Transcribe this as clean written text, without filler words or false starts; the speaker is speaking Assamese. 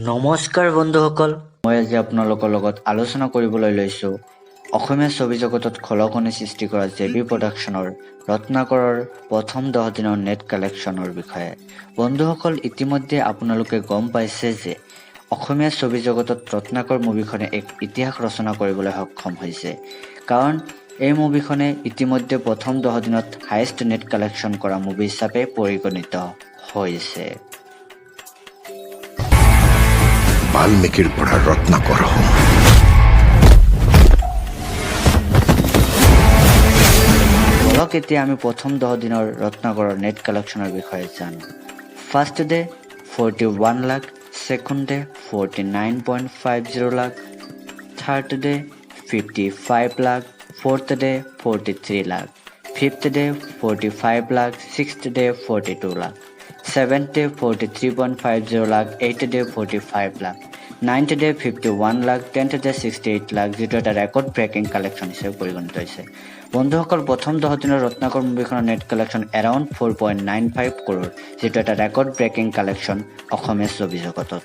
নমস্কাৰ বন্ধুসকল, মই আজি আপোনালোকৰ লগত আলোচনা কৰিবলৈ লৈছোঁ অসমীয়া ছবি জগতত খলকনি সৃষ্টি কৰা জে বি প্ৰডাকশ্যনৰ ৰত্নাকৰৰ প্ৰথম 10 দিনৰ নেট কালেকশ্যনৰ বিষয়ে। বন্ধুসকল, ইতিমধ্যে আপোনালোকে গম পাইছে যে অসমীয়া ছবি জগতত ৰত্নাকৰ মুভিখনে এক ইতিহাস ৰচনা কৰিবলৈ সক্ষম হৈছে, কাৰণ এই মুভিখনে ইতিমধ্যে প্ৰথম 10 দিনত হায়েষ্ট নেট কালেকশ্যন কৰা মুভি হিচাপে পৰিগণিত হৈছে। বাল্মীকিৰ পৰা ৰত্নাকৰ হম। বলক, এতিয়া আমি প্ৰথম 10 দিনৰ ৰত্নাকৰৰ নেট কালেকশ্যনৰ বিষয়ে জানো। First day 41 lakh, second day 49.50 lakh, third day 55 lakh, fourth day 43 lakh, fifth day 45 lakh, sixth day 42 lakh, seventh day 43.50 lakh, eighth day 45 lakh, ninth day 51 lakh, tenth day 68 lakh, যিটো এটা ৰেকৰ্ড ব্ৰেকিং কালেকশ্যন হিচাপে পৰিগণিত হৈছে। বন্ধুসকল, প্ৰথম 10 দিনৰ Ratnakar মুভিখনৰ net collection around 4.95 crore, যিটো এটা ৰেকৰ্ড ব্ৰেকিং কালেকশ্যন অসমীয়া ছবি জগতত।